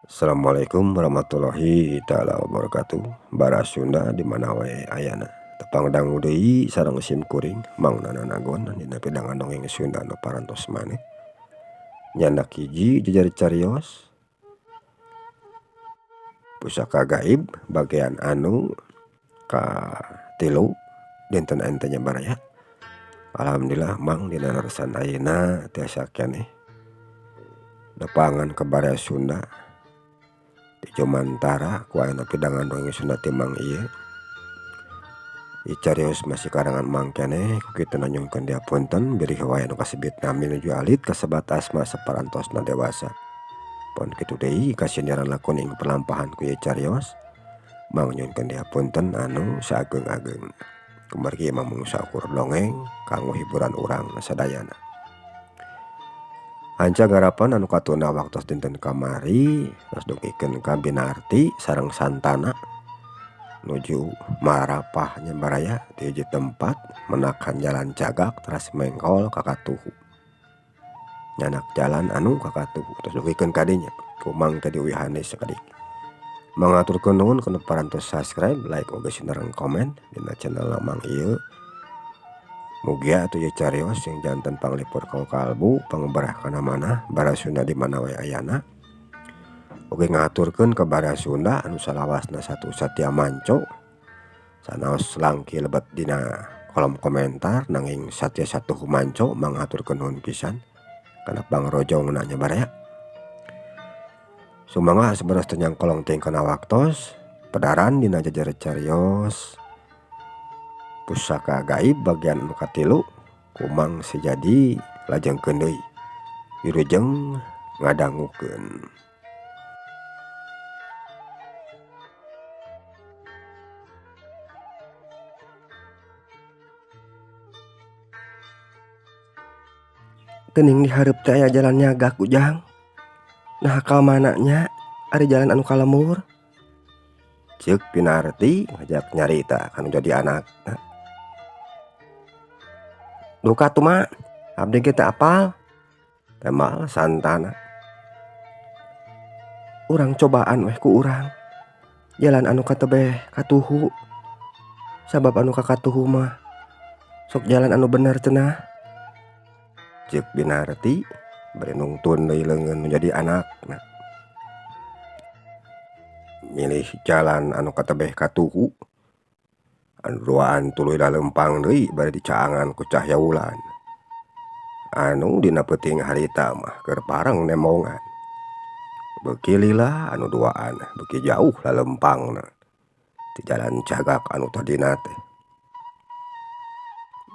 Assalamualaikum warahmatullahi taala wabarakatuh. Bara Sunda di mana wae ayana. Tepang dangu deui sareng sim kuring Mang Nana Nagon dina pidangan dongeng Sunda nu parantos maneh. Nyandak hiji jejer carios Pusaka Gaib bagian anu katilu dinten ente nya baraya. Alhamdulillah Mang dina resan ayeuna tiasa keneh nepangan ka baraya Sunda di Jumantara ku ayana pidangan dongeng Sunda ti Mang ieu. Carios masih karangan Mang keneh ku kitu nyungkeun dihapunten bilih wae anu kasebut nami nuju alit kasebat asma saparantosna dewasa. Pon kitu deui kasindiran lakuning palampahan ku ieu carios Mang nyungkeun dihapunten anu saageng-agengna. Kumargi mah mung saukur dongeng kanggo hiburan urang sadayana. Ancang garapan anu katunda waktos dinten kamari tos dugikeun ka Binarti sareng Santana nuju marapah nya baraya di hiji tempat menakan jalan cagak teras mengkol ka katuhu. Nyanak jalan anu ka katuhu tos dugikeun ka dinya ku Mang teh diuihan deui sakedik. Mangaturkeun nuhun kana parantos subscribe, like oge sareng komen dina channel Mang ieu. Mugia atuh ieu carios sing janten panglipur ka kalbu pangobrah kana manah bara Sunda di mana wae ayana. Oge ngahaturkeun ka bara Sunda anu salawasna satu satia manco sanaos langki lebet dina kolom komentar nanging satia satuhu manco manghaturkeun nuhun pisan kana pangrojongna nya baraya. Sumangga saberas teu nyangkolong teuing kana waktos pedaran dina jejer carios Pusaka Gaib bagian anu katilu ku Mang Sejadi lajengkeun deui wilujeng ngadangukeun. Geuning di hareup teh aya jalan nyagak Ujang. Nah ka mana nya ari jalan anu ka lembur? Ceuk Binarti ngajak nyarita kanu jadi anakna. Duka atuh mak, abdi ge teu apal. Tembal Santana. Urang cobaan weh ku urang. Jalan anu katebeh katuhu. Sabab anu kakatuhu mah sok jalan anu bener cenah. Ceuk Binarti bari nungtun deui leungeun nu jadi anakna. Milih jalan anu katebeh katuhu. Anu duaan tuluy laleumpang deui bari dicaangan ku cahya wulan. Anu dina peuting harita mah keur pareng nembongan. Beuki lila anu duaan beuki jauh laleumpangna ti jalan cagak anu tadina teh.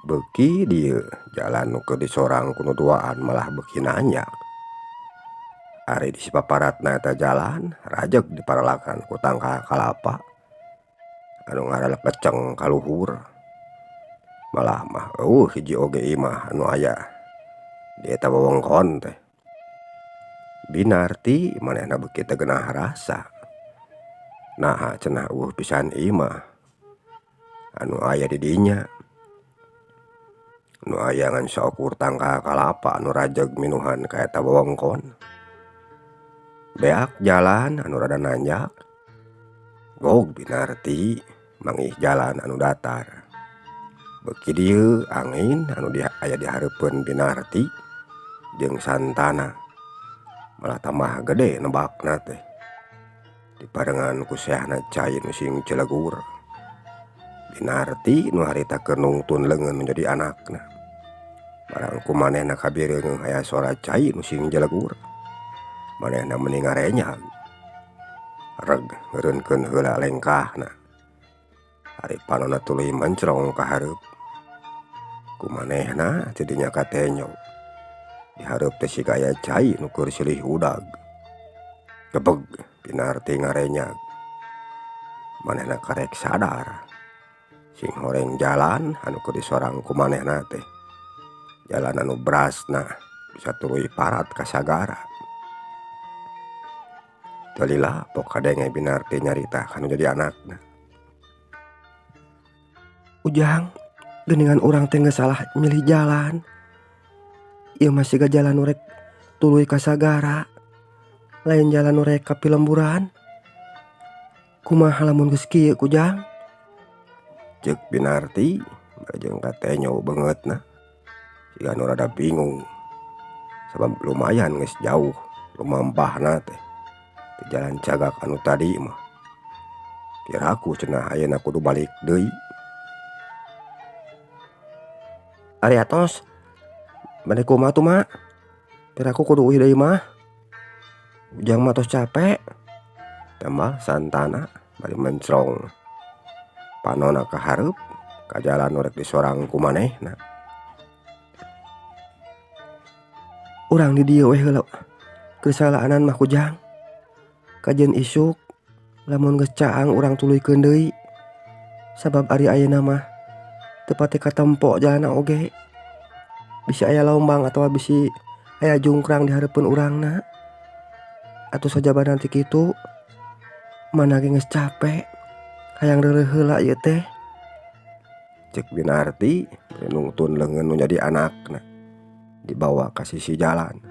Beuki dieu jalan nu keur disorang ku nu duaan malah beuki nanjak. Ari di sipaparatna eta jalan rajeg diparalakan ku tangkal kalapa anu ngaralekeceng ka luhur. Malah mah eueuh hiji oge imah anu aya di eta wewengkon teh. Binarti manehna beuki teu geunah rasa. Naha cenah eueuh pisan imah anu aya di dinya. Nu aya ngan saukur tangkal kalapa anu rajeg minuhan ka eta wewengkon. Beak jalan anu rada nanjak. Gog Binarti manggih jalan anu datar. Beuki dieu angin anu aya di hareupeun Binarti jeung Santana malah tambah gede nebakna teh. Dibarengan ku seahna cai nu sing cilegur. Binarti nu harita keur nungtun leungeun nu jadi anakna. Barang ku manehna kabireuneuh aya sora cai nu sing jelegur. Manehna meni ngarenyag. Reg ngeureunkeun heula lengkahna. Ari panonna tuluy mencrong ka hareup. Ku manehna tidinya katenyo. Di hareup teh siga aya cai nu keur silih udag. Gebeg Binarti ngarenyag. Manehna karek sadar. Sing horeng jalan anu keur disorang ku manehna teh. Jalan anu brasna bisa tuluy parat ka sagara. Teu lila pok kadenge Binarti nyarita kanu jadi anakna. Ujang, geuningan urang teh geus salah milih jalan. Ieu mah siga jalan nu rek tuluy ka sagara. Lain jalan nu rek ka pilemburan. Kumaha lamun geus kieu Kujang? Ceuk Binarti bari jeung katenyo beungeutna siga nu rada bingung sabab lumayan geus jauh lumampahna teh ti jalan cagak anu tadi mah. Piraku cenah ayeuna kudu balik deui. Ari atos bade kumaha tuh Mak? Piraku kudu uih deui mah. Ujang mah tos capek. Tambah Santana bari mencrong panona ka hareup ka jalan nu rek disorang ku manehna. Urang di dieu we heula keur salaanan mah Kujang. Kajeun isuk lamun geus caang urang tuluykeun deui. Sabab ari ayeuna mah teu pati katempo jalanna oge. Bisi aya lombang atawa bisi aya jungkrang di hareupeun urangna. Atuh sajabana ti kitu mana ge geus capek hayang reureuh heula ieu teh. Ceuk Binarti nungtun leungeun nu jadi anakna dibawa ka sisi jalan.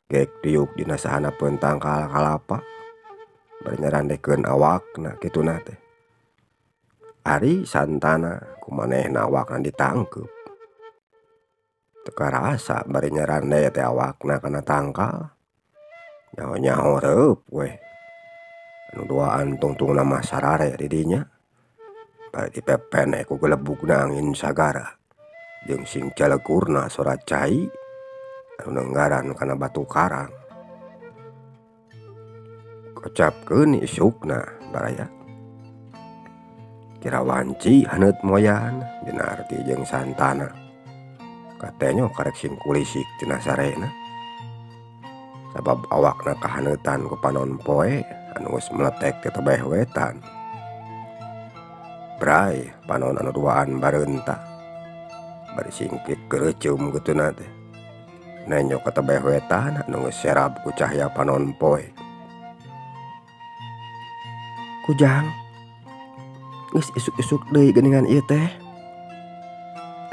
Gek diuk dina sahanapeun tangkal kalapa bari nyarandekeun awakna kituna teh. Ari Santana ku manehna awakna ditangkeup. Teu karasa bari nyarande teh awakna kana tangkal. Nyaho-nyaho reup weh. Anu duaan tungtungna mah sarare di dinya. Bari dipepene ku gelebugna angin sagara jeung sing calegurna sora cai anu nenggaran kana batu karang. Kocapkeun isukna baraya. Kira wanci haneut moyan Binarti jeung Santana. Katenyo karek sing kulisik tina sarena. Sabab awakna kahaneutan ku panon poe anu geus meletek ti tebeh wetan. Bray panon anu duaan bareunta. Bari singkit keureuceum geutuna teh. Nenyo ka tebeh wetan anu geus serab ku cahya panon poe. Kujang geus isuk-isuk deui geuningan ieu teh.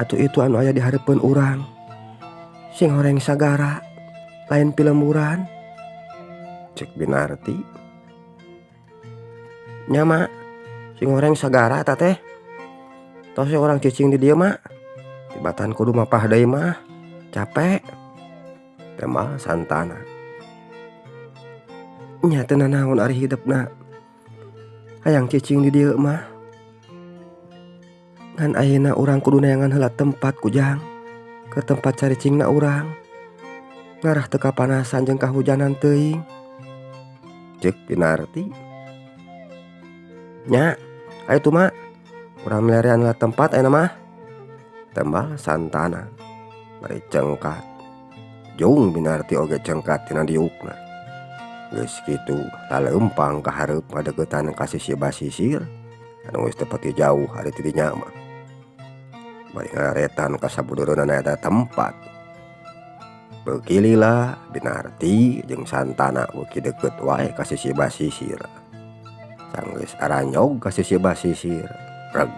Atuh itu anu aya di hareupeun urang. Sing horeng sagara lain pilemburan. Ceuk Binarti. Nya Mak, sing horeng sagara eta teh. Tos we urang cicing di dieu Mak. Tibatan kudu mapah deui mah, capek. Tembal Santana. Nya teu nanaon ari hidepna. Hayang cicing di dieu mah. Ngan ayeuna urang kudu neangan heula tempat Kujang. Ke tempat caricingna urang. Ngarah teu kapanasan jeung kahujanan teuing. Ceuk Binarti. Nya, ayo tuh Mak. Urang milarian heula tempat ayeuna mah. Tembal Santana bari cengkat. Jung Binarti oge cengkat tina diukna. Geus kitu laleumpang ka hareup ngadeuketan ka sisi basisir anu geus teu pati jauh ari ti dinya mah. Bari ngaretan ka sabudureunana eta tempat. Beuki lila Binarti jeung Santana beuki deukeut wae ka sisi basisir. Sanggeus aranyog ka sisi basisir, reg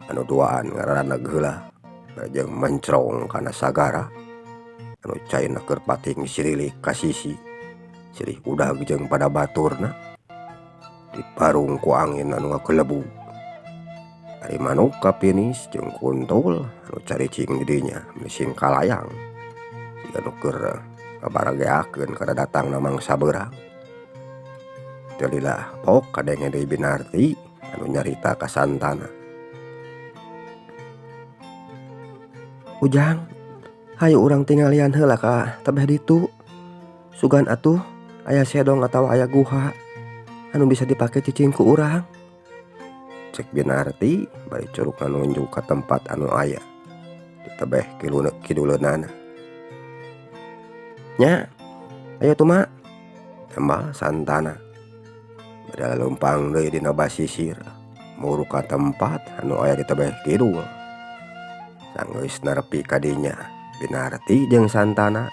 anu duaan ngararaneg heula bari jeung mencrong kana sagara anu caina keur pating sirilik ka sisi. Sirih udag jeung pada baturna diparung ku angin anu ngagelebug. Ari manuk kapinis jeung kuntul anu caricing di dinya mising kalayang. Siga nu keur ngabarageakeun kana datangna mangsa beurang. Teu lila pok kadenge deui Binarti anu nyarita ka Santana. Ujang, hayu urang tinggalian heula ka tebeh ditu. Sugan atuh aya sedong atawa aya guha anu bisa dipake cicing ku urang. Cek Binarti bari curugna nunjuk ka tempat anu aya di tebeh kiduleunana. Nya, ayo tuh Mak. Tembal Santana. Bari leumpang deui dina basisir muru ka tempat anu aya di tebeh kidul. Sanggeus nerepi ka dinya, Binarti jeung Santana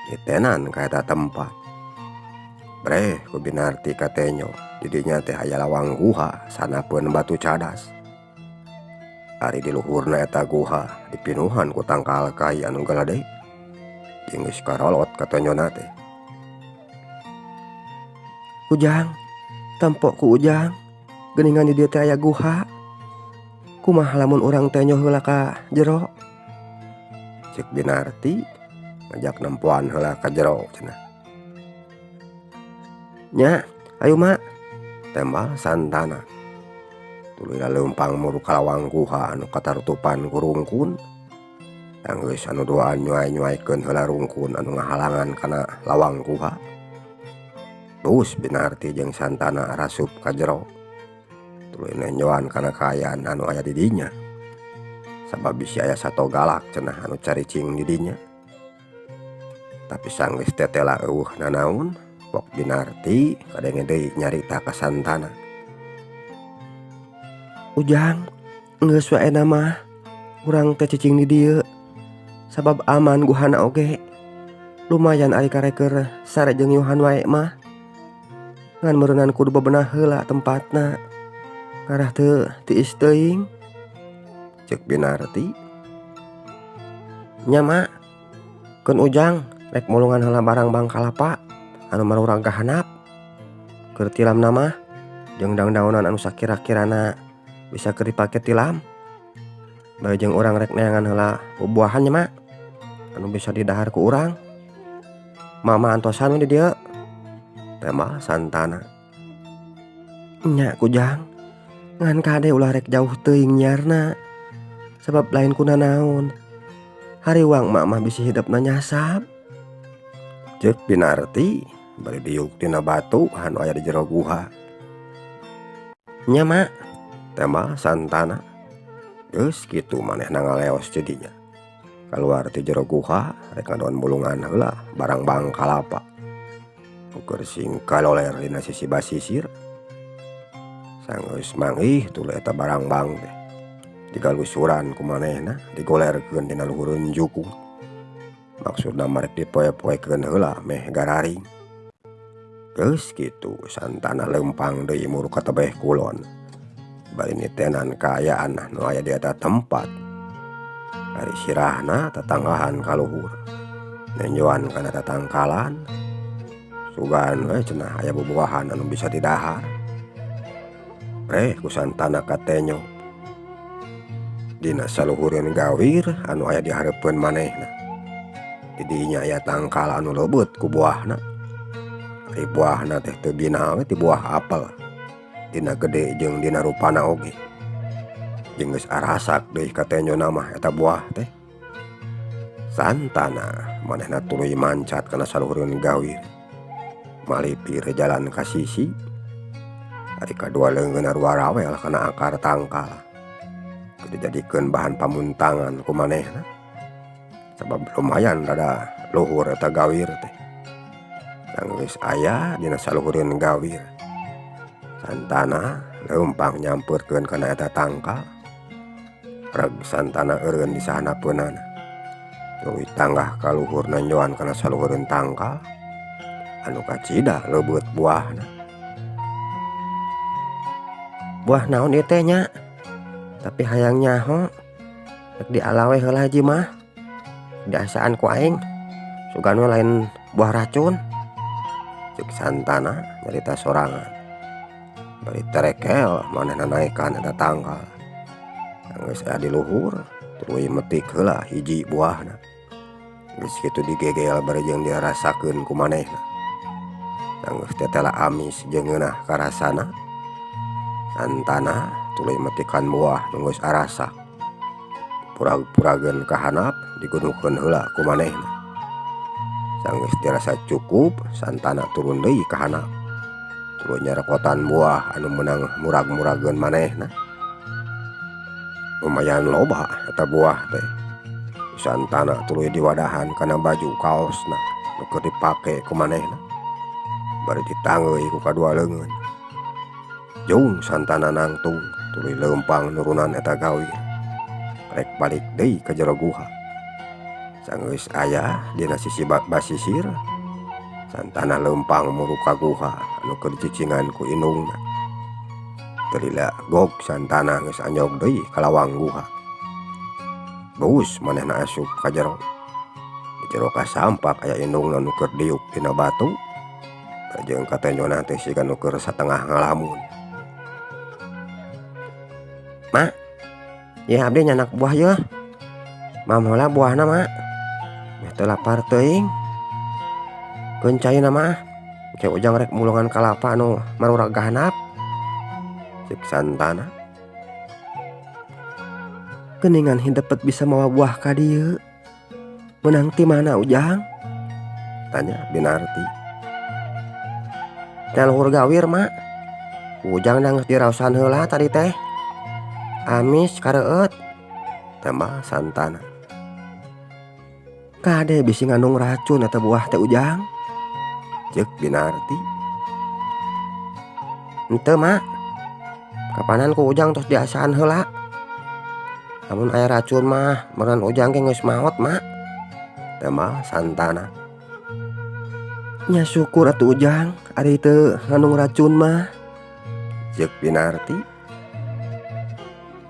nitenan ka eta tempat. Breh ku Binarti katenyo di dinya teh aya lawang guha sanapeun batu cadas. Ari di luhurna eta guha dipinuhan ku tangkal kai anu galede. Jeung geus karolot katenyona teh. Ujang, tempo ku Ujang, geuningan di dieu teh aya guha. Kumaha lamun urang teh nyoh heula ka jero? Cek Binarti ngajak nempoan heula ka jero cenah. Nya, ayo Mak, tembal Santana. Tuluy laleumpang muru ka lawang guha anu katarutupan ku rungkun. Geus anu duaan nyuai-nyuaikeun heula rungkun anu ngahalangan kana lawang guha. Terus Binarti jeung Santana rasup ka jero. Tuluy nenjoan kana kaayaan anu aya di dinya. Sabab bisi aya sato galak cenah anu caricing di dinya. Tapi sanggeus tetela eueuh nanaon, Pok Binarti kadenge deui nyarita ka Santana. Ujang, geus wae mah urang teh cicing di dieu. Sabab aman guhana oge. Lumayan ari kareker sare jeung Yohan wae mah. Ngan meureunan kudu bebenah heula tempatna. Ngarah teu tiis teuing. Cek Binarti. Nya Mak, keun Ujang rek mulungan heula barang bang kalapa anu marurang ka handap. Keur tilamna mah jeung daun-daunan anu sakira-kirana bisa keur dipake tilam. Bari jeung urang rek neangan heula bubuahan nya Mak anu bisa didahar ku urang. Mama antosan we di dieu. Tembal Santana. Nya Kujang, ngan kade ulah rek jauh teuing nyiarna. Sabab lain kunanaon. Hariwang mak mah bisi hidepna nyasab. Ceuk Binarti bari diuk tina batu anu aya di jero guha. Nya Mak, tembal Santana. Geus kitu manehna ngaleos jadinya. Kaluar ti jero guha rek ngadon bulungan heula barang bang kalapa. Ukur sing kaloler dina sisi basisir. Sanggeus manggih tuluy eta barang bang teh. Digalusuran ku manehna digolerkeun dina luhureun jukung. Maksudna marek dipoe-poekeun heula meh gararing. Geus kitu Santana leumpang deui muru ka tebeh kulon. Bari nitenan kaayaan nu aya di eta tempat. Ari sirahna tatanggahan ka luhur. Nenjoan kana tatangkalan. Sugan we cenah aya bubuahan anu bisa didahar. Preh ku Santana katenyo. Dina saluhureun gawir anu aya di hareupeun manehna. Di dinya aya tangkal anu leubeut ku buahna. Ari buahna teh teu bina we ti buah apel. Dina gede jeung dina rupana oge. Jeung geus arasak deui katenyona mah eta buah teh. Santana manehna tuluy mancat kana saluhureun gawir. Malipir jalan ka sisi. Ari kadua leungeun warawel kana akar tangkal. Dijadikeun bahan pamuntangan ku manehna. Sabab lumayan rada luhur eta gawir teh. Sanggeus aya dina saluhureun gawir. Santana leumpang nyampeurkeun kana eta tangkal. Reg Santana eureun di sahanapeunana. Tuluy tanggah ka luhur nenjoan kana saluhureun tangkal anu kacida leubeut buahna. Buah naon ieu teh nya? Tapi hayang nyaho rek diala we heula hiji mah. Diasaan ku aing sugan we lain buah racun. Cek Santana nyarita sorangan. Bari terekel manehna naekan eta tangkal. Geus aya di luhur tuluy metik heula hiji buahna. Geus kitu digegel bari jeung dirasakeun ku manehna. Geus tetela amis jeung ngeunah karasana. Santana tuluy metikan buah nu geus arasak. Purag-purageun ka handap digunukeun heula ku manehna. Sanggeus dirasa cukup, Santana turun deui ka handap. Tuluy nyarekotan buah anu meunang murag-murageun manehna. Lumayan loba eta buah teh. Santana tuluy diwadahan kana baju kaosna nu keur dipake ku manehna. Bari ditanggeuy ku kadua leungeun. Jung Santana nangtung tuluy leumpang nurunan eta gawir. Rek balik deui ka jero guha. Sanggeus aya dina sisi basisir, Santana leumpang muru ka guha anu keur dicicingan ku indungna. Teu lila gog Santana geus anyog deui ka lawang guha. Geus manehna asup ka jero. Di jero kasampak aya indungna nu keur diuk dina batu. Jeung katenjona teh siga nu keur satengah ngalamun. Ma, ieu abdi nyanak buah yeuh. Mam heula buahna ma. Meh teu lapar teuing. Keun caina mah. Ke ujang rek mulungan kalapa anu marurag ka handap. Ceuk Santana. Geuningan hidepet bisa mawa buah ka dieu. Meunang ti mana ujang? Tanya Binarti. Teh luhur gawir ma. Ujang da geus diraosan heula tadi teh. Amis kareueut. Tambah Santana. Kade bisi ngandung racun eta buah teh ujang. Ceuk Binarti. Henteu ma. Kapanan ku ujang tos diasaan heula. Lamun aya racun mah meureun ujang ge geus maot ma. Tambah Santana. Nya syukur atuh ujang ari teu ngandung racun mah. Ceuk Binarti.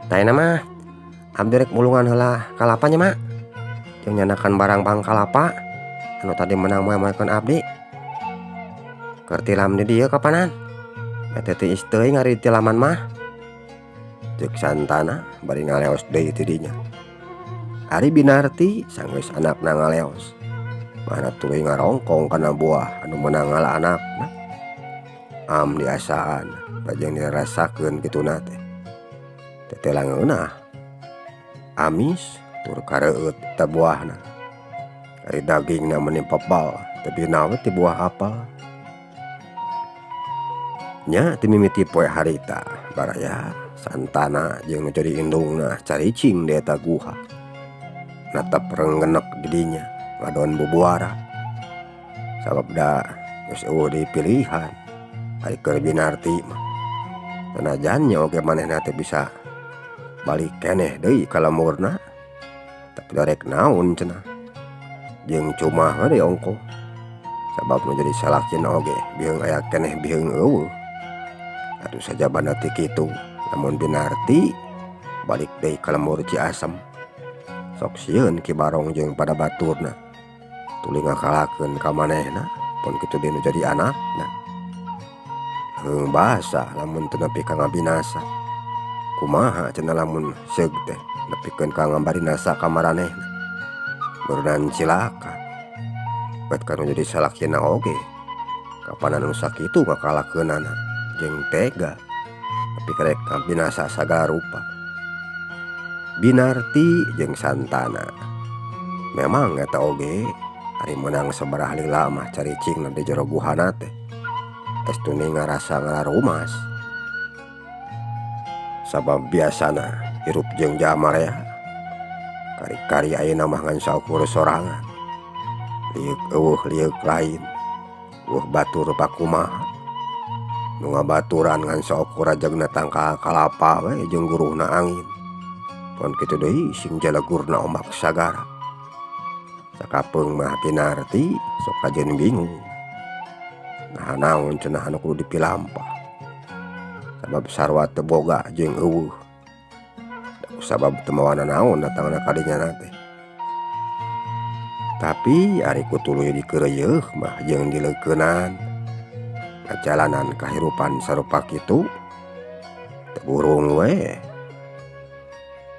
Tah ayeuna mah abdi rek mulungan heula kalapa nya ma. Jeung nyanakan barang pang kalapa anu tadi meunang moe-moekeun abdi. Keur tilam di dieu kapanan. Eta teh tiis teuing ari tilaman mah. Ceuk Santana bari ngaleos deui ti dinya. Ari Binarti sanggeus anakna ngaleos. Mana tuluy ngarongkong kana buah anu meunang ngala anakna. Am diasaan bajeng dirasakeun kituna teh. Teteh langeunah. Amis tur kareueut eta buahna. Ari dagingna meni pebal tapi naon ti buah apel. Nya ti mimiti poe harita baraya Santana jeung nu jadi indungna caricing di eta guha. Natap renggenek di dinya ngadon bubuara. Sabab da geus eueuh deui pilihan ari keur Binarti mah. Sanajan nya oge manehna teh bisa balik keneh deui ka lemurna. Tapi darek naon cenah. Jeung cumah we deui ongkoh. Sabab nu jadi salakina oge biheung aya keneh biheung eueuh. Atuh sajabana ti kitu lamun Binarti balik deui ka lembur Ciasem. Sok sieun Ki Barong jeung pada baturna. Tuluy ngakalakeun ka manehna pun kitu deui nu jadi anakna. Heung basa lamun teu nepi ka ngabinasa. Kumaha cenah lamun seug teh nepikeun ka ngabarinasa ka maranehna. Beureunan cilaka. Bet ka nu jadi salakina oge. Kapanan nu sakitu ngakalakeunana jeung tega. Tapi karek ngabinasa sagala rupa. Binarti jeung Santana. Memang eta oge ari meunang sabaraha lila mah caricingna di jero guhana teh. Estuni ngarasa ngararumas. Sabab biasana hirup jeung jalma rea. Kari-kari ayeuna mah ngan saukur sorangan. Lieuk eueuh lieuk lain. Eueuh batur pakumaha. Nu ngabaturan ngan saukur rajegna tangkal kalapa we jeung guruhna angin. Pon kitu deui sing jalegurna ombak sagara. Sakapeung mah Binarti sok kajeun bingung. Nah naon cenah anu kudu dipilampah. Sabab sarua teu boga jeung eueuh. Sabab teu mawa nanaon datangna ka dinya teh. Tapi ari ku tuluy dikeureuyeung mah jeung dileukeunan. Ngajalanan kahirupan sarupa kitu teu burung we.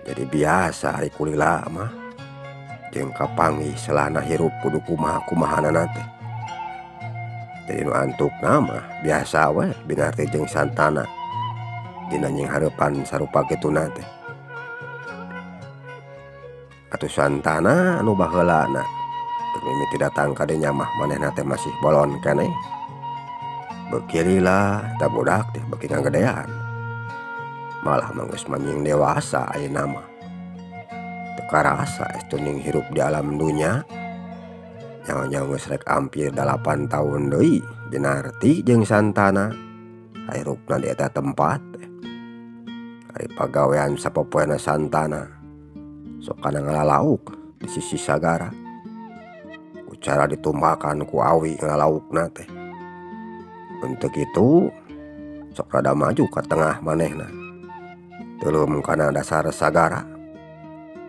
Jadi biasa ari kulila mah jeung kapanggih selana hirup kudu kumaha-kumahanana teh. Jadi nu antukna mah biasa we Binarti jeung Santana dina nyinghareupan sarupa kituna teh. Atuh Santana anu baheulana keur mimiti datang ka dinya mah manehna teh masih bolon keneh. Beuki lila eta budak teh beuki ngagedean. Malah mah geus manjing dewasa ayeuna mah. Teu karasa estuning hirup di alam dunya. Nyaho-nyaho geus rek ampir 8 tahun deui Binarti jeung Santana hirupna di eta tempat teh. Ari pagawean sapopoena Santana sok kana ngalalauk di sisi sagara. Ku cara ditumbakan ku awi ngalalaukna teh. Untuk itu sok rada maju ka tengah manehna. Teuleum kana dasar sagara.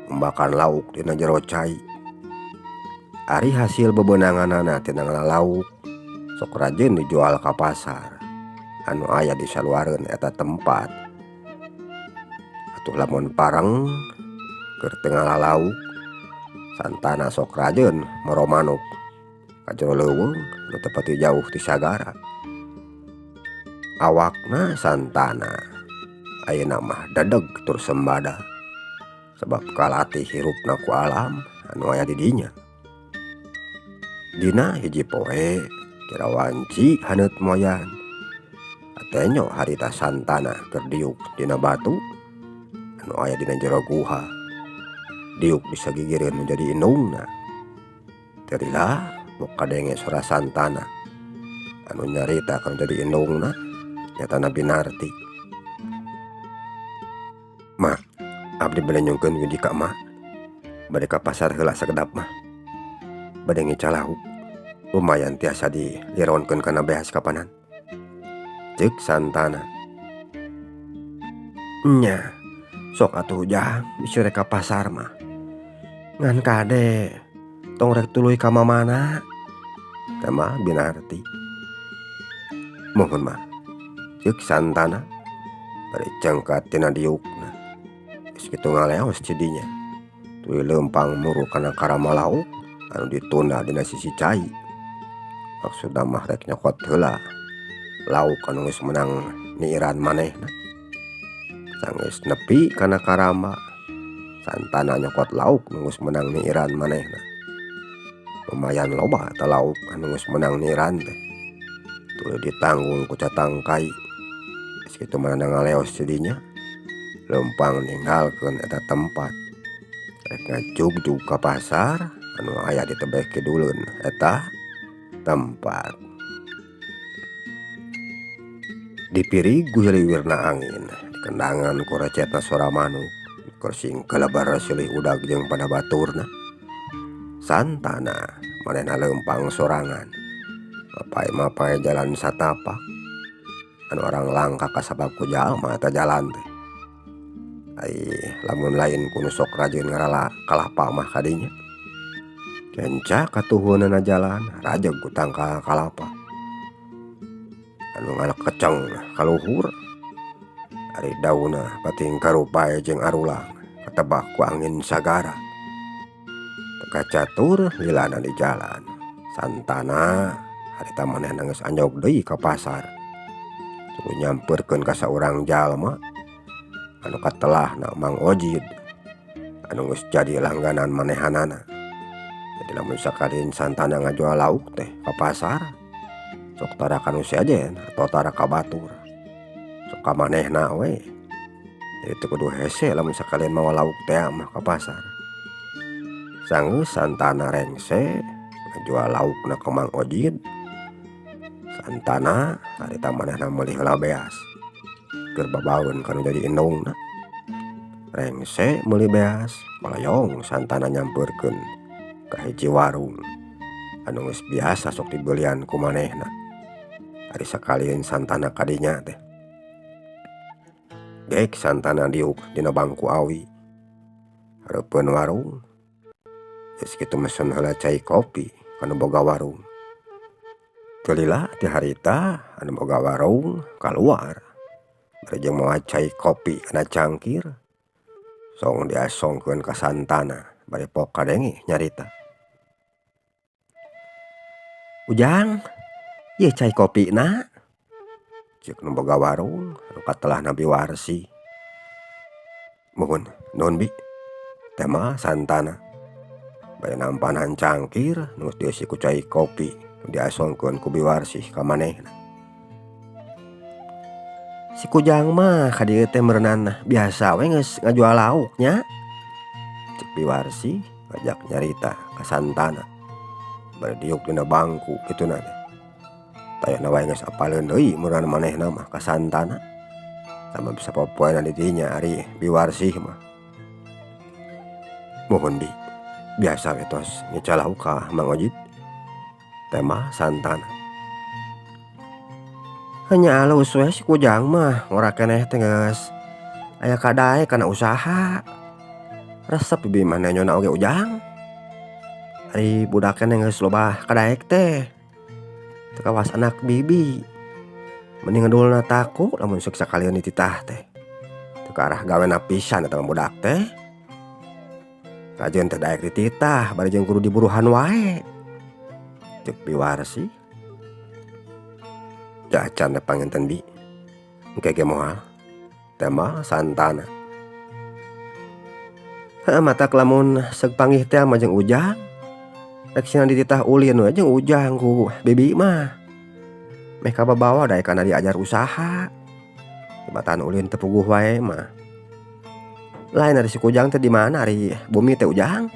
Umbakan lauk dina jero cai. Ari hasil bebenanganana tina ngalalauk Sok rajin dijual ka pasar anu aya di saluareun eta tempat. Atuh lamun pareng keur teu ngalalauk Santana sok rajin moro manuk ka jero leuweung nu teu pati jauh ti sagara. Awakna Santana ayeuna mah dedeg tur sembada sabab kalatih hirupna ku alam anu aya di dinya. Dina hiji poe kira wanci haneut moyan atenyo harita Santana keur diuk dina batu anu aya dina jero guha. Diuk bisa gigireun nu jadi indungna. Teu lila bok kadenge sora Santana anu nyarita kana jadi indungna nyatana Binarti. Ma, abdi bade nyungkeun kunci ka emak. Bade ka pasar heula sakedap mah. Bade ngica lauk. Lumayan tiasa dilironkeun kana beas kapanan. Ceuk Santana. Nya, sok atuh Ujang bisi rek ka pasar mah. Ngan kade tong rek tuluy ka mamana. Teh mah Binarti. Mohon mah. Ceuk Santana bari cengkat tina diukna. Geus kitu ngaleos cidinya. Tuluy leumpang muru kana karama lauk anu ditunda dina sisi cai. Maksudna mah rek nyokot heula lauk anu geus meunang niiran manehna. Sanggeus nepi kana karama Santana nyokot lauk nu geus meunang niiran manehna. Lumayan loba eta lauk anu geus meunang niiran teh. Tuluy ditanggung ku catang kai. Geus kitu manehna ngaleos tidinya. Leumpang ninggalkeun eta tempat. Rek ngajugjug ka pasar anu aya di tebeh kiduleun eta tempat. Dipirig ku hiliwirna angin, dikendangan ku recetna sora manuk, keur sing kalebar silih udag jeung pada baturna. Santana manehna leumpang sorangan. Mapay-mapay jalan satapak. Anu orang langka kasabab ku jalma eta jalan teh. Ai lamun lain ku nu sok rajin ngarala kalapa mah kadinya. Kenca katuhunana jalan rajeg ku tangkal kalapa. Anu ngalekeceng kaluhur. Ari daunna pating karupae jeung arulang katebak ku angin sagara. Teu kacatur lilana di jalan. Santana harita manehna geus anjog deui ka pasar. Tuluy nyamperkeun ka saurang jalma anu katelahna Mang Ojid anu geus jadi langganan manehanana. Jadi lamun sakalin Santana ngajual lauk teh ka pasar sok tara ka nu sejen atau tara ka batur. Sok ka manehna we. Jadi teu kudu hese lamun sakalin mawa lauk teh mah ka pasar. Sanggeus Santana rengse ngajual laukna ka Mang Ojid. Santana harita manehna meuli heula beas. Keur babaeun ka nu jadi indungna. Rengse meuli beas, malayong Santana nyamperkeun ka hiji warung anu geus biasa sok dibelian ku manehna. Ari sakalieun Santana kadinya teh. Gek Santana diuk dina bangku awi. Hareupeun warung. Geus kitu mesen heula cai kopi ka nu boga warung. Teu lila ti harita anu boga warung kaluar. Bari jeung mawa cai kopi kana cangkir. Song diasongkeun ka Santana bari pok kadenge nyarita. Ujang, ieu cai kopina. Ceuk nu boga warung anu katelahna Biwarsi. Muhun, nuhun bi. Teh mah Santana. Bari nampanan cangkir nu geus dieusi ku cai kopi nu diasongkeun ku Biwarsi ka manehna. Si Kujang mah ka dieu teh meureunan biasa we geus ngajual lauk nya. Ceuk Biwarsi ngajak nyarita ka Santana. Bari diuk dina bangku kituna teh. Tayana wae geus apaleun deui meureun manehna mah ka Santana. Sama bisa popoena di dinya ari Biwarsi mah. Muhun bi, biasa we tos ngica lauk ka Mang Ojid. Teh mah Santana. Hanya alus we si Kujang mah ngora keneh teh geus aya kadaek kana usaha. Resep bibi mah nenyona oge Ujang. Ari budak keneh geus loba kadaek teh. Teu kawas anak bibi. Mending ngedulna taku lamun sok sakalian dititah teh. Teu ka arah gawena pisan eta mah budak teh. Kajeun teh daek dititah bari jeung kudu diburuhan wae. Ceuk Biwarsi. Cacan teh panginten bi. Engke ge moal. Tema Santana. Heuh matak lamun seug panggih teh mah jeung Ujang. Rek sina dititah ulin we jeung Ujang ku bibi mah. Meh kababawa daek kana diajar usaha. Tibatan ulin teu puguh wae mah. Lain ari si Kujang teh di mana ari bumi teh Ujang?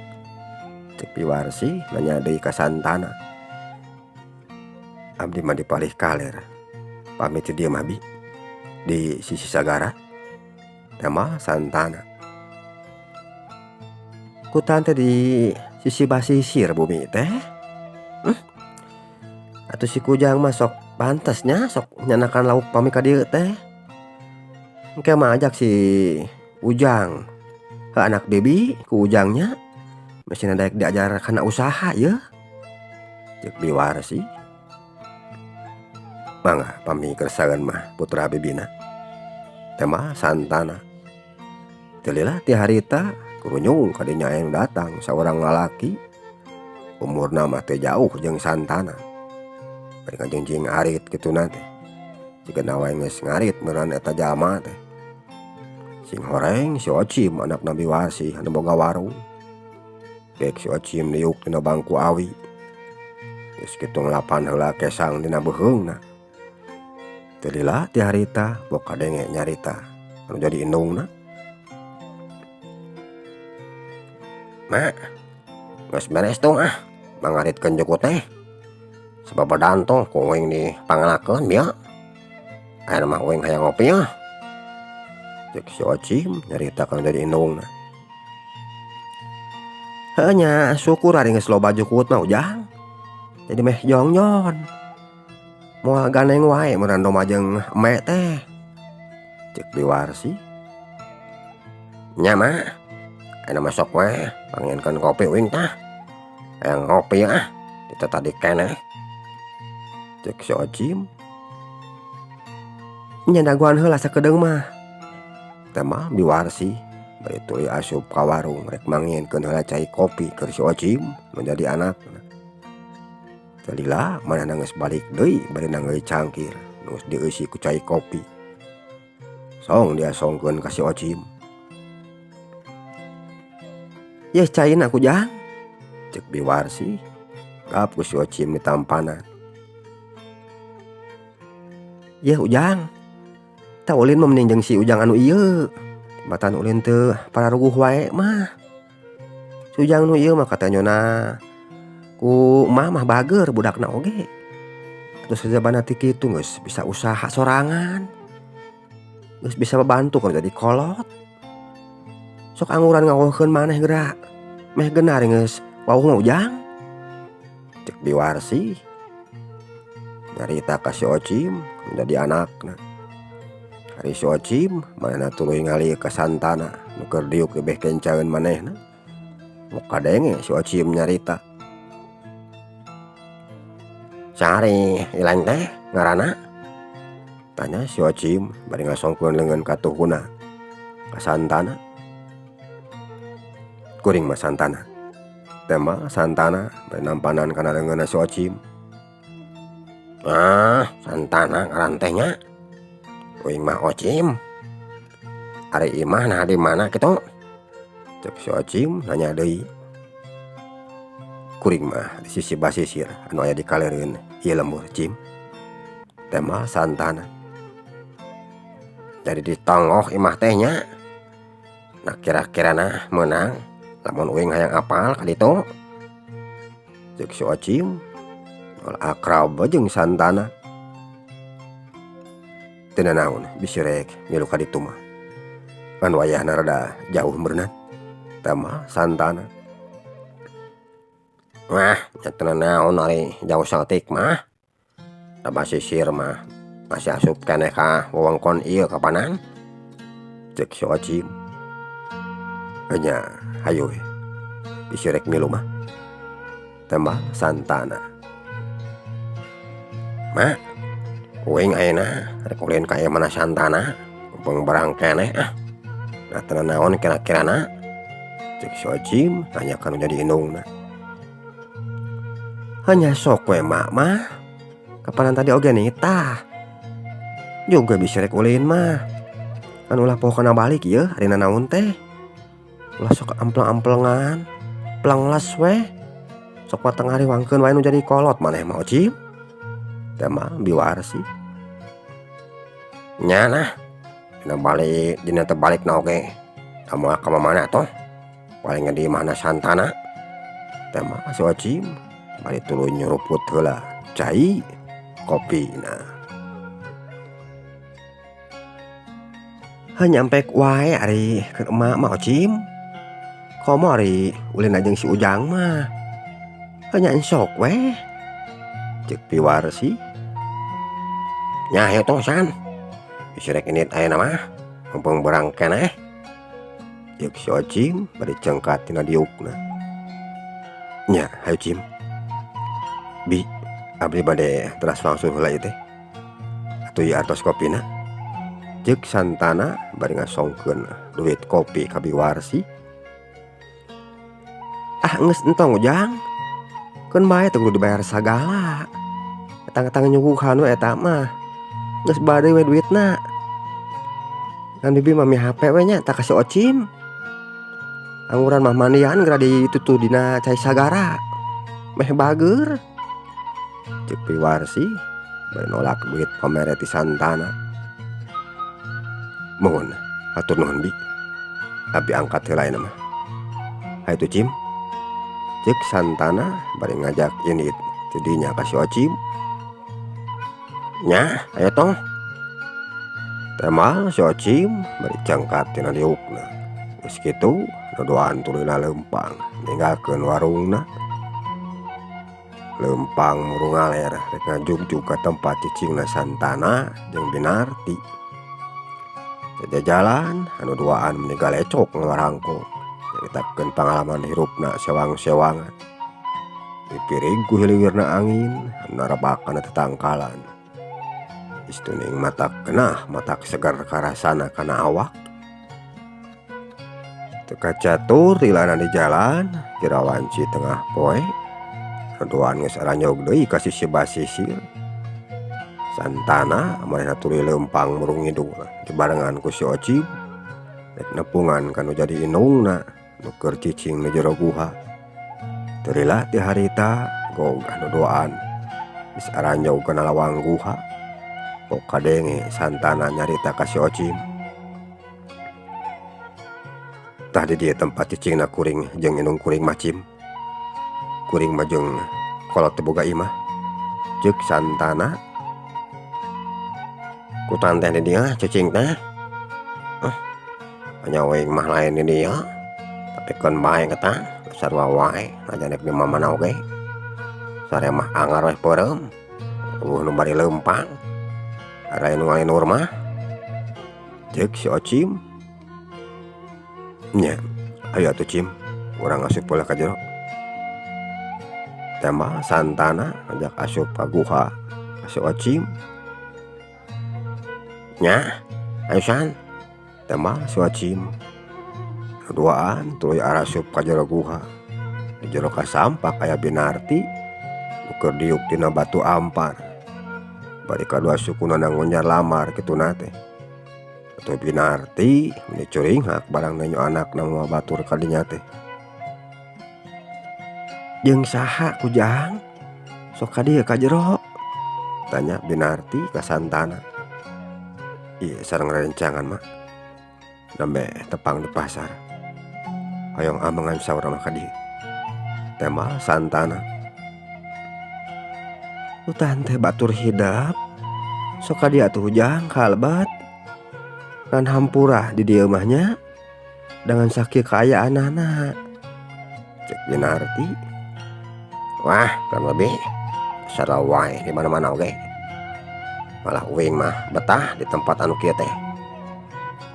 Ceuk Biwarsi nanya deui ka Santana. Abdi mah di palih kaler. Pamit ti dieu mah bi. Di sisi sagara. Tema Santana. Kutan teh di sisi basisir bumi teh. Atuh si Kujang mah sok pantasnya sok nyanakan lauk pami ka dieu teh. Engke mah ajak si Ujang ke anak bibi ku Ujangnya. Mesina daek diajar kana usaha yeuh. Ceuk Biwarsi. Mangga pami kersaeun mah putra bibina. Tema Santana. Teu lila ti harita kurunyung ka dinya aya nu datang saurang lalaki. Umurna mah teu jauh jeung Santana. Bari ngajengjing arit kituna teh. Jigana wae geus ngarit meureun eta jalma teh. Sing horeng si Ocim anakna Biwarsi anu boga warung. Gek si Ocim liuk dina bangku awi. Geus kitu ngelapan heula kesang dina beuheungna. Teu lila ti harita bok kadenge nyarita anu jadi indungna. Mak, geus beres tuh ah, mangaritkeun jukut teh. Sababadan tuh ku uing dipangalakeun bieu. Ayeuna mah uing hayang ngopi ah. Ceuk si Ocim nyarita kana jadi indungna. Heuh nya syukur ari geus loba jukut mah Ujang. Jadi meh jongjon. Moal gandeng wae meureun domba jeung eme teh. Ceuk Biwarsi. Nya mah, ayeuna mah sok we panginkeun kopi uing tah. Hayang ngopi ah, ti tadi keneh. Ceuk si Ocim. Nya dagoan heula sakedeung mah. Teh mah Biwarsi bari tuluy asup ka warung rek manginkeun heula cai kopi keur si Ocim nu jadi anakna. Teu lila manehna geus balik deui bari nanggeuy cangkir nu geus dieusi ku cai kopi. Song diasongkeun ka si Ocim. Yeuh caina Kujang. Ceuk Biwarsi. Gap ku si Ocim ditampanan. Yeuh Ujang. Tah ulin mah mending jeung si Ujang anu ieu. Batan ulin teu pararuguh wae mah. Si Ujang nu ieu mah katanyona ku emak mah bager budakna oge. Terus sajabana ti kitu geus bisa usaha sorangan. Geus bisa babantu kana jadi kolot. Sok angguran ngaweuhkeun maneh geura. Meh geuna ari geus wawuh mah Ujang. Ceuk Biwarsi. Nyarita ka si Ocim jadi anakna. Ari si Ocim manehna tuluy ngali ka Santana nu keur diuk di beh kencaeun manehna. Mok kadenge si Ocim nyarita. Sari ileng teh ngaranna? Tanya si Ocim bari ngasongkeun leungeun ka tuhuna ka Santana. Kuring mah Santana. Tema Santana bari nampanan kana leungeunna si Ocim. Ah, Santana ngaran teh nya. Uing mah Ocim. Ari imah nah di mana kitu? Ceuk si Ocim nanya deui. Kuring mah di sisi basisir anu aya di kalereun ieu lembur Cim. Tema Santana. Jadi ditonggoh imah teh nya. Nah kira-kirana meunang lamun uing hayang apal ka ditu. Ceuk si Ocim moal akrab jeung Santana. Teu nanaon bisi rek milu ka ditu mah. Ngan wayahna rada jauh meureunna. Tema Santana. Wah, nya teu nanaon ari jauh saeutik mah. Da basisir mah masih asup keneh ka wewengkon ieu kapanan. Ceuk si Ocim. Nya hayu we. Bisi rek milu mah. Tema Santana. Mak, uing ayeuna rek ulin ka imahna Santana mumpung barang keneh ah. Da teu nanaon kira-kirana? Ceuk si Ocim nanya ka nu jadi indungna. Hanya sok we mak mah. Kapanan tadi oge nitah. Juga bisa rek ulin mah. Kan ulah poho kana balik ieu ari nanaon teh. Ulah sok amplang-amplengan, plangles we. Sok wateng ngariwangkeun wae nu jadi kolot maneh mah Ocim. Teh mah biwarsi. Nya nah, dina balik dina teu balikna oge da moal ka mamana toh. Paling ge di imahna Santana. Teh mah si Ocim bari tuluy nyuruput heula cai kopina. Heuh nyampek wae ari keur emak mah Ocim. Komo ari ulin jeung si Ujang mah. Heuh nya ensok weh. Ceuk piwarsi. Nya hayu tong San. Bisi rek indit ayeuna mah mumpung beurang keneh. Ceuk si Ocim bari cengkat tina diukna. Nya hayu Cim. Bi, abdi bade teras wangsul heula ieu teh. Atuh ieu artos kopina. Ceuk Santana bari ngasongkeun duit kopi ka Biwarsi. Ah geus entong Ujang. Keun bae teu kudu dibayar sagala. Etang-etang nyuguhan we eta mah. Geus bade we duitna. Ngan bibi mah mihape we nya tah ka si Ocim. Angguran mah mandian geura ditutuh dina cai sagara. Meh bageur. Ceuk Biwarsi bari nolak duit pamere ti Santana. Muhun, hatur nuhun bi. Abdi angkat heula ayeuna mah. Hayu tuh Cim. Ceuk Santana bari ngajak indit ti dinya ka si Ocim. Nya, hayu tong. Temal si Ocim bari cengkat tina diukna. Geus kitu duduan tuluy leumpang ninggalkeun warungna. Leumpang murung ngaler rek ngajugjug ka tempat cicingna Santana jeung Binarti. Jajalan anu duaan meni galecok ngawarangko nyaritakeun pangalaman hirupna sewang-sewangan. Dipirig ku hiliwirna angin anu narabakan tetangkalan. Istuning matak genah matak seger karasana kana awak. Teu kacatur lilana di jalan kira wanci tengah poe. Duaan geus aranyog deui ka sisi basisir. Santana manehna tuluy leumpang murung ngidul dibarengan ku si Ocim rek nepungan ka nu jadi indungna nu keur cicing di jero guha. Teu lila ti harita gog anu duaan geus aranyog kana lawang guha. Pok kadenge Santana nyarita ka si Ocim. Tah di dieu tempat cicingna kuring jeung indung kuring mah Cim. Kuring mah jeung kolot teu boga imah. Ceuk Santana. Ku tanteh di dieu cicing teh. Nya uing mah lain di dieu. Tapi keun bae eta sarua wae najan rek di mamana oge. Sare mah angar weh peureum. Eueuh nu bari leumpang. Ari nu ngalinur mah. Ceuk si Ocim. Nya, ayo atuh Cim, urang asup heula ka jero. Tembak Santana ngajak asup ka guha ka si Ocim. Nya, ayo San. Tembak si Ocim. Duaan tuluy arasup ka jero guha. Di jero kasampak aya Binarti nu keur diuk tina batu ampar. Bari kadua sukuna ngonjar lamar kituna teh. Atuh Binarti meni curinghak barang nenyo anakna mawa batur ka dinya teh. Jeung saha Kujang? Sok ka dieu ka jero? Tanya Binarti ka Santana. Ieu sareng rerencangan mah. Nembe tepang di pasar. Hoyong amengan saur mah ka dieu. Tema Santana. Utan teh batur hidap. Sok ka dieu atuh Jang kalbat. Ngan hampura di dieu mah nya. Dengan sakieu kaayaanana. Ceuk Binarti. Wah, kan lebih sarua wae di mana-mana oge. Malah uing mah betah di tempat anu kieu teh.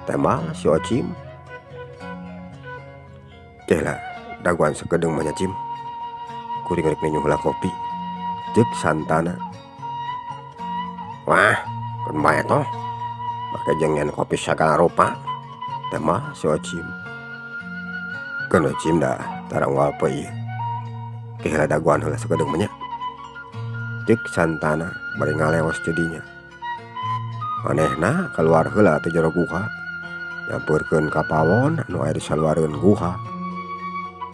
Tembal si Ocim. Teh lah, daguan sakedeung mah nya Cim. Kuring rek ninyu heula kopi. Ceuk Santana. Wah, keun bae toh. Make jeung nyen kopi sagala rupa. Teh mah si Ocim. Keun Ocim da tara unggal poe ieu. Ke heula dagoan heula sakedeung mah nya. Ceuk Santana bari ngaleos ti dinya. Manehna kaluar heula ti jero guha. Nyampeurkeun ka pawon anu aya di saluareun guha.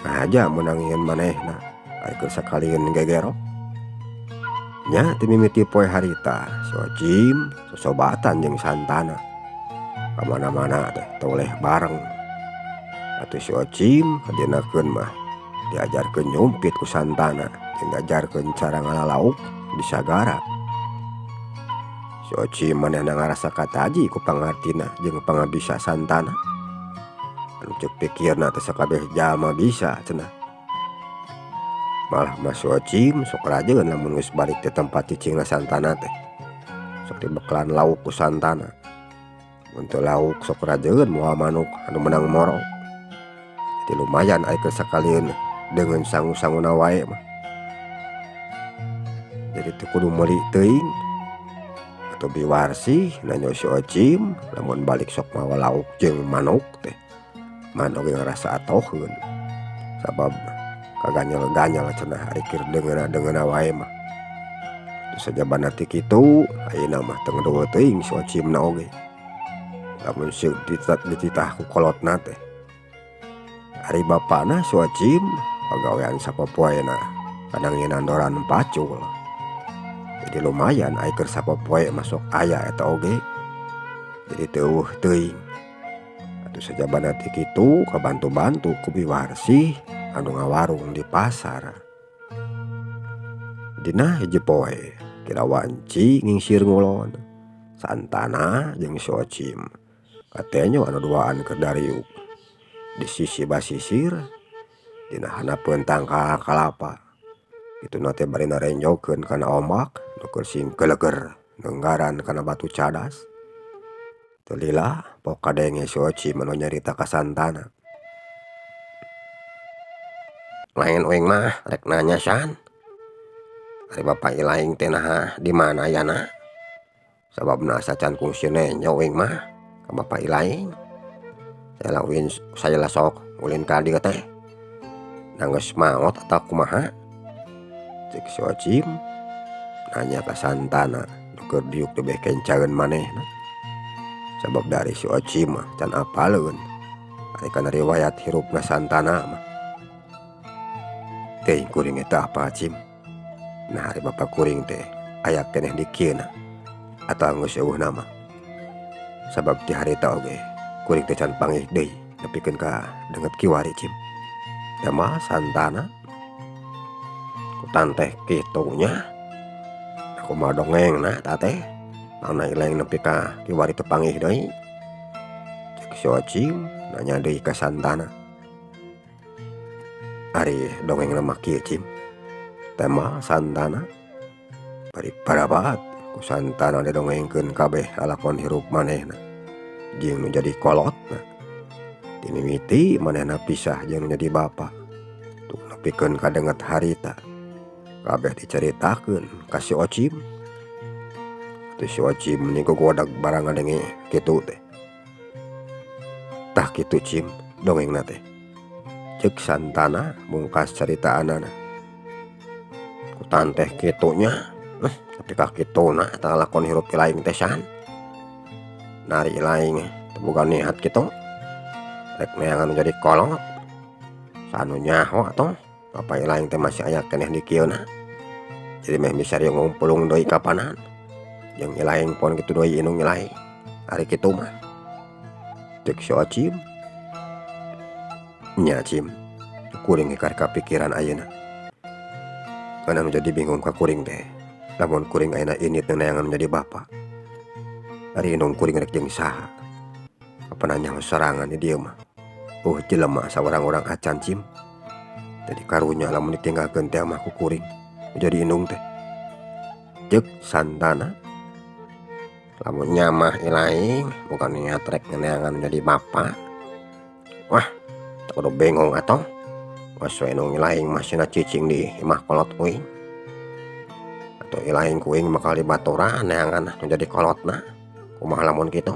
Ngahaja meunang ngieun manehna ari keur sakalieun gegero. Nya ti mimiti poe harita si Ocim sosobatan jeung Santana. Ka mana-mana teh toleh bareng. Atuh si Ocim hadinakeun mah diajarkeun nyumpit ku Santana jeung diajarkeun cara ngalalauk di sagara. Si Ocim manehna ngarasa kataji ku pangartina jeung pangabisa Santana. Anu ceuk pikirna teh sakabeh jalma bisa cenah. Malah mah si Ocim sok rajeun lamun geus balik ti tempat cicingna Santana teh. Sok dibekalan lauk ku Santana. Mun teu lauk sok rajeun moal manuk anu meunang moro. Jadi lumayan ari keur sakalieun deungeun sangu-sanguna wae mah. Jadi teu kudu meuli teuing. Atuh biwarsih nanyo si Ocim lamun balik sok mawa lauk jeung manuk teh. Manuk ge ngarasa atoheun. Sabab kaganyel-ganyel cenah ari keur deungeuna-deungeuna wae mah. Teu sajabana ti kitu ayeuna mah teu ngedeueut teuing si Ocimna oge. Lamun sieun dititah ku kolotna teh. Ari bapana si Ocim pagawean sapopoena kadang nginandoran pacul. Jadi lumayan ai keur sapopoe mah sok aya eta oge. Jadi teu eueuh teuing. Atuh sajabana ti kitu kabantu-bantu ku biwarsih anu ngawarung di pasar. Dina hiji poe kira wanci ngingsir ngulon. Santana jeung si Ocim katenyo anu duaan keur dariuk. Di sisi basisir dina handapeun tangkal kalapa. Kituna teh bari narenjokeun kana ombak nu keur sing keleger nenggaran kana batu cadas. Teu lila pok kadenge si Ocim anu nyarita ka Santana. Lain uing mah rek nanya San. Ari bapa ilaing teh naha di mana ayana? Sababna asa can kungsi nenjo uing mah ka bapa ilaing. Saya uin saya lah sok ulin ka dieu teh. Nanggeus maot atau kumaha? Ceuk si Ocim nanya ka Santana nu keur diuk teh kencaeun manehna. Sabab dari si Ocim mah can apaleun ari kana riwayat hirupna Santana mah. Teuing kuring eta apa Cim? Nah ari bapa kuring teh aya keneh di kieu na atawa geus eueuh mah. Sabab ti harita oge kuring teh can panggih deui nepikeun ka deungeut kiwari Cim. Tah Santana kutan teh kitu nya. Kumaha dongengna eta teh? Mangna ileng nepi ka kiwari teu panggih deui. Ceuk si Ocim nanya deui ka Santana. Ari dongengna mah kieu Cim. Tema Santana bari parabat ku Santana didongengkeun kabeh lalakon hirup manehna jeung nu jadi kolotna. Ti mimiti manehna pisah jeung nu jadi bapa. Tuk nepikeun ka deungeut harita. Kabeh dicaritakeun ka si Ocim. Atuh si Ocim meni gogodag barang ngadenge kitu teh. Tah kitu Cim dongengna teh. Ceuk Santana mungkas caritaanana. Kutan teh kitu nya. Tapi ka kituna eta lalakon hirup ilaing teh San. Nari ilaing teu boga niat kitu. Rek neangan jadi kolot. Sanu nyaho atuh bapa ilaing teh masih aya keneh di kieu na. Jadi meh bisa ngumpulung deui kapanan. Jeung ilaing pon kitu deui indung ilaing. Ari kitu mah. Ceuk si Ocim. Nya Cim, kuring ge kapikiran ayeuna. Ngan anu jadi bingung ka kuring teh. Lamun kuring ayeuna indit neangan jadi bapa. Ari indung kuring rek jeung saha? Kapan nyaho sorangan di dieu mah. Jelema saurang-urang acan Cim. Jadi karunya lamun ditinggalkeun teh mah ku kuring jadi indung teh. Ceuk Santana. Lamun nyamah ilaing bukan niat rek neangan jadi bapa. Wah, teu kudu bingung atuh. Geus we indung ilaing mah sina cicing di imah kolot uing. Atuh ilaing ku uing bakal dibaturan neangan nu jadi kolotna. Kumaha lamun kitu?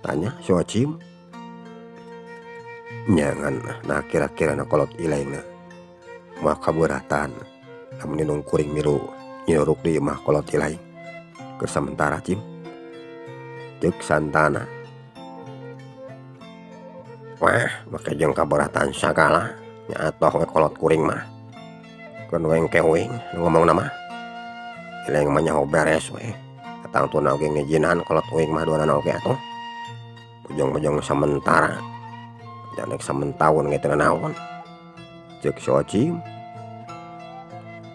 Tanya si Ocim. Nya ngan nah kira-kira na kolot ilaingna moal kaberatan lamun indung kuring milu nyuruk di imah kolot ilaing. Keur samentara Cim. Ceuk Santana. Wah, make jeung kaberatan sagala nya atoh we kolot kuring mah. Keun we engke uing nu ngomongna mah. Ilaing mah nyaho beres we. Tangtuna oge ngijinan kolot uing mah duanana oge atuh. Bojong-bojong samentara. Jangan rek samentaun ge teu nanaon. Ceuk si Ocim.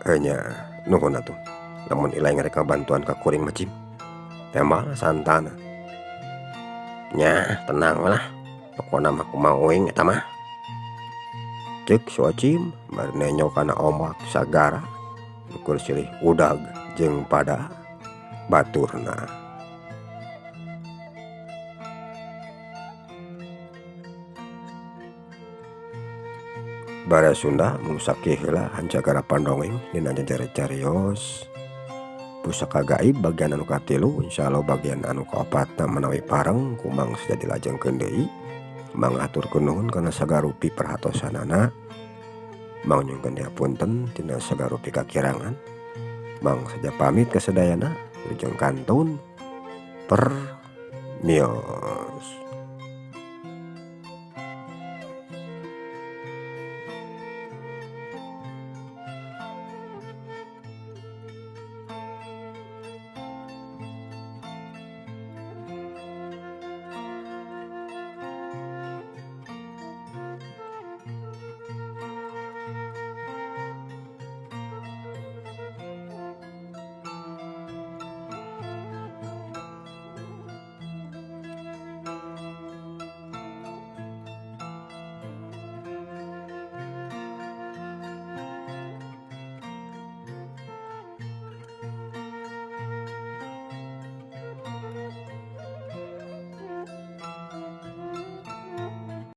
Heuh nya nuhun atuh. Lamun ilaing rek ngabantuan ka kuring mah Cim. Tembal Santana. Nya tenang we lah. Pokona mah kumaha uing eta mah. Ceuk si Ocim bari nenjo kana ombak sagara nu keur silih udag jeung pada baturna. Baraya Sunda mung sakieu heula hancagara pandongeng dina jajare carios pusaka gaib bagian anu katilu insyaallah bagian anu kaopatna manawi pareng ku Mang Seja dilajengkeun deui. Mang aturkeun nuhun kana sagarupi perhatosanana. Mang nyungkeun dihapunten tina sagarupi kakirangan. Mang Seja pamit kasadayana wilujeng kantun permios.